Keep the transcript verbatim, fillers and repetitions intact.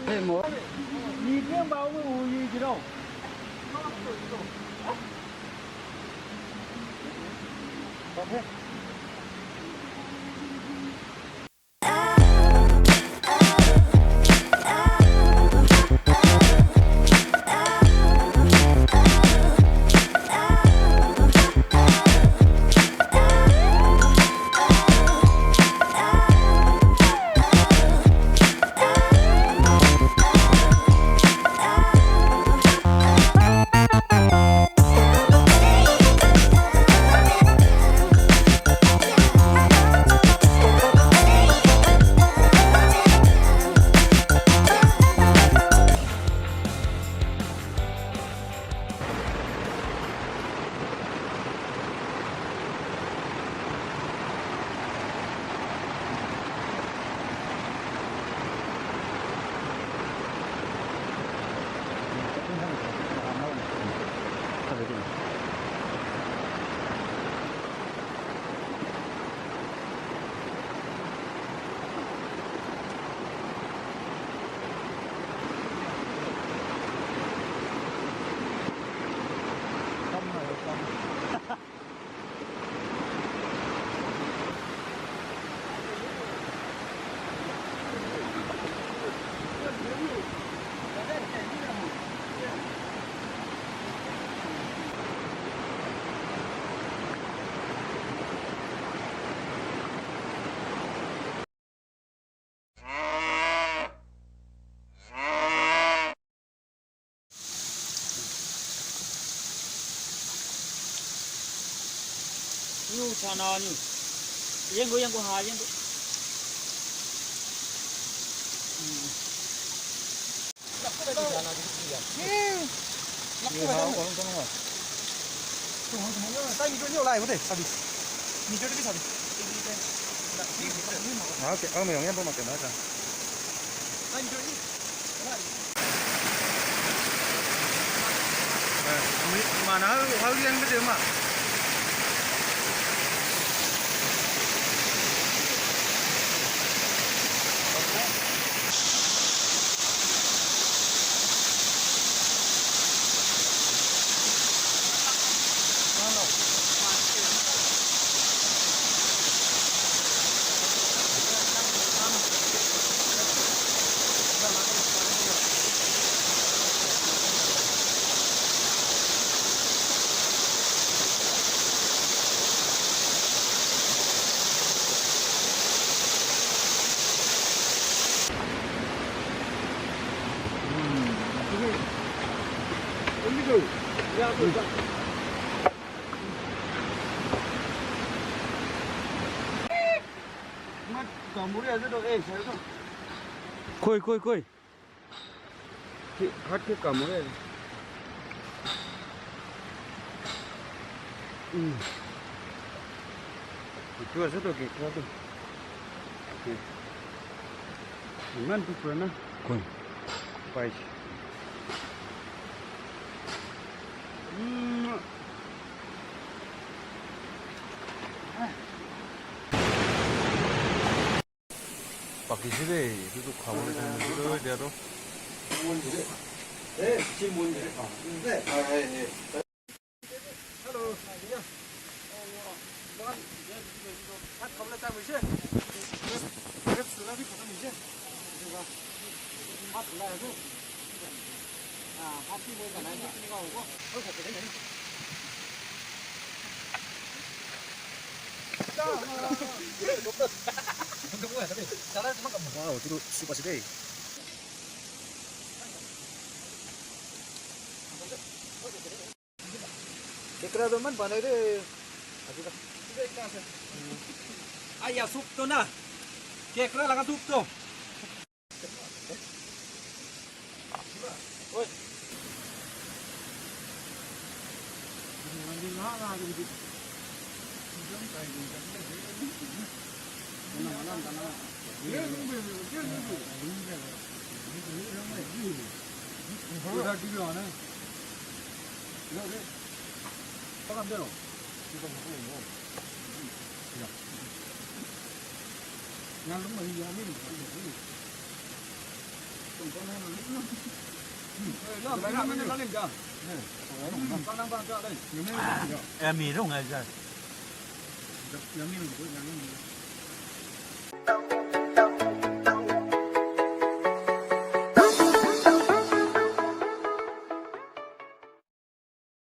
Hey, mo. Ni pem ba wu wu yi ji dong. Okay. Nyu chana nyu. Yengu yengu ha yengu. Koi, koi, koi. Ki, hat ke kamore. Hmm. Itu ase to, ki, kya to? Ki. Iman tu purana. Koi. Pais. Hmm. Pakise de, etu tu khabole time ase de, etia tu. Hello. Bhat khabole time hoise. Bhat khula bhi khatam hoise. Bhat khula hai to. Wow, etu tu soup ase de. Kekra tu eman banai de. Aya, soup tu na. Kekra laga soup tu. Nga lum ma ya mi. Emi rung a ja. Ya mi lum ya mi.